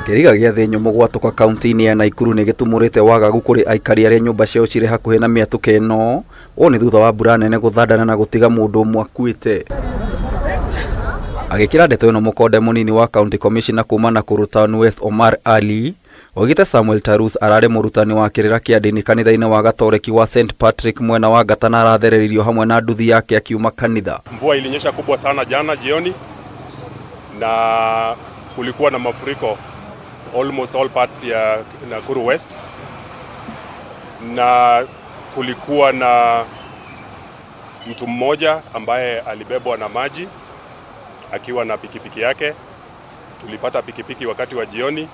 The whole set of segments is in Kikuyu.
Kĩriga gĩa thĩ nyũmũ gwatũka kaunti-inĩ ya Naikuru nĩ gĩtumũrĩte wagagu kũrĩ aikari arĩa nyũmba ciao cirĩ hakuhĩ na mĩatũka ĩno. Ũũ nĩ thutha wa mbura nene gũthandana na gũtiga mũndũ ũmwe akuĩte. Agĩkĩra ndeto ĩno mũkonde mũnini wa county commissioner kuma Nakuru Town West Omar Ali oigĩte Samuel Tarus ararĩ mũrutani wa kĩrĩra kĩa ndini kanitha-inĩ wa Gatoreki wa St Patrick mwena wa Ngata na arathereririo hamwe na nduthi yake akiuma kanitha. Mvua ilinyesha kubwa sana jana jioni na kulikuwa na mafuriko almost all parts ya Nakuru West na kulikuwa na mtu mmoja ambaye alibebwa na maji akiwa na pikipiki yake. Tulipata pikipiki wakati wa jioni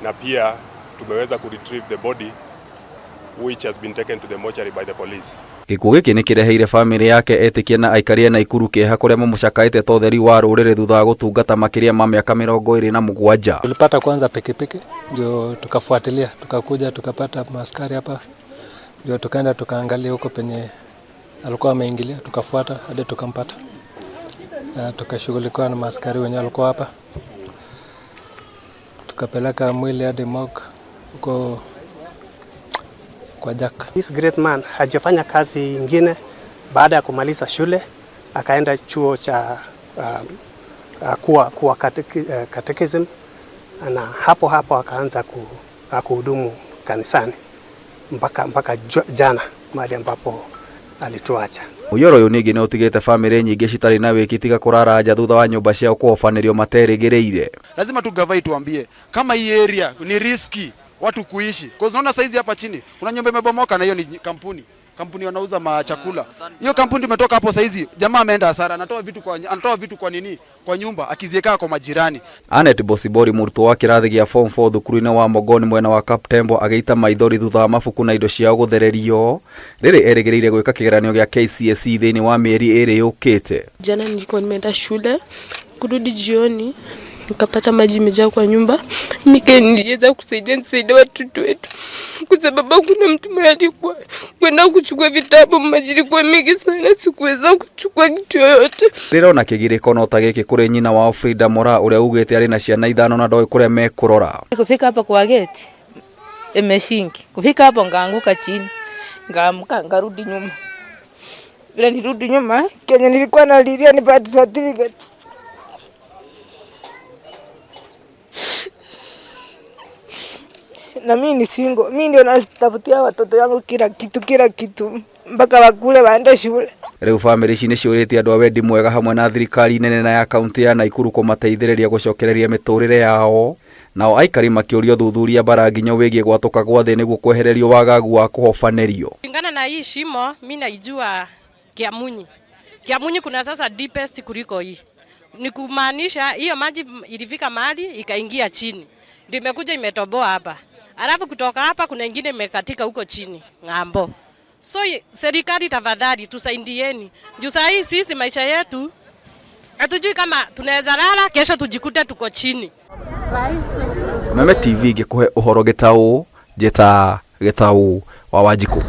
na pia tumeweza kuretrieve the body which has been taken to the mortuary by the police. Gĩkuũ gĩkĩ nĩ kĩreheire bamĩrĩ yake etĩkia na aikari a Naikuru kĩeha kũrĩa mamũcakaĩte ta ũtheri wa rũrĩrĩ thutha wa gũtungata makĩria ma mĩaka 27. Tulipata kwanza pikipiki ndio tukafuatilia, tukakuja tukapata maaskari hapa, ndio tukaenda tukaangalia huko penye alikuwa ameingilia, tukafuata hadi tukampata, na tukashughulikiwa na maaskari wenyewe walikuwa hapa, tukapeleka mwili hadi morgue huko kwa Jack. This great man hajafanya kazi ingine baada ya kumaliza shule, akaenda chuo cha kuwa catechism, na hapo hapo akaanza kuhudumu kanisani mpaka jana mahali ambapo alituacha. Mũiyũro ũyũ ningĩ nĩ ũtigĩte bamĩrĩ nyingĩ citarĩ na wĩki tiga kũrara nja thutha wa nyũmba ciao kũhobanĩrio materĩgĩrĩire. Lazima tu gavai tuambie kama hii area ni risky watu kuishi. Cause unaona saizi hapa chini kuna nyumba imebomoka na hiyo ni kampuni. Kampuni wanauza machakula. Hiyo kampuni imetoka hapo saizi, jamaa ameenda hasara, anatoa vitu kwa nini? Kwa nyumba akiziweka kwa majirani. Anet Bosibori mũrutwo wa kĩrathi gĩa form 4 thukuru-inĩ wa Mogoni mwena wa Kaptembo agĩita maithori thutha wa mabuku na indo ciao gũthererio rĩrĩ erĩgĩrĩire gwĩka kĩgeranio gĩa KCSE thĩinĩ wa mĩeri 2 yũkĩte. Jana nilikuwa nimeenda shule, kurudi jioni nikapata maji imejaa kwa nyumba. Mike niliweza kusaidia nisaidia watoto wetu, kwa sababu hakuna mtu mwenye alikuwa kwenda kuchukua vitabu. Maji ilikuwa mingi sana, sikuweza kuchukua kitu yoyote. Rĩrona kĩgirĩko no ta gĩkĩ kũrĩ nyina wao Frida Mora ũrĩa ugĩte arĩ na ciana 5 na ndoĩ kũrĩa mekũrora. Kufika hapa kwa gate imeshinki, kufika hapo ngaanguka chini, ngaamka ngarudi nyuma. Bila nirudi nyuma, kenye nilikuwa nalilia ni birth certificate. Na mimi ni single, mimi ndio natafutia watoto yangu kila kitu, kila kitu mpaka wakule waende shule. Rĩu bamĩrĩ ici nĩ ciũrĩtie andũ a wendi mwega hamwe na thirikari nene na ya kaunti ya Naikuru kũmateithĩrĩria gũcokereria mĩtũrĩre yao. Nao aikari makĩũrio thuthuria bara nginya wĩgiĩ gwatũka gwa thĩ nĩguo kwehererio wagagu wa kũhobanĩrio. Kulingana na hii shimo, mimi naijua Kiamunyi. Kiamunyi kuna sasa deepest kuliko hii. Ni kumaanisha hiyo maji ilifika mahali ikaingia chini. Ndio imekuja imetoboa hapa. Alafu kutoka hapa kuna ingine imekatika huko chini ng'ambo. So serikali tafadhali tusaidieni. Juu saa hii sisi maisha yetu hatujui kama tunaweza lala kesho tujikute tuko chini. Meme TV ngĩkũhe ũhoro gĩtaũ, njĩta gĩtaũ wa Wanjikũ.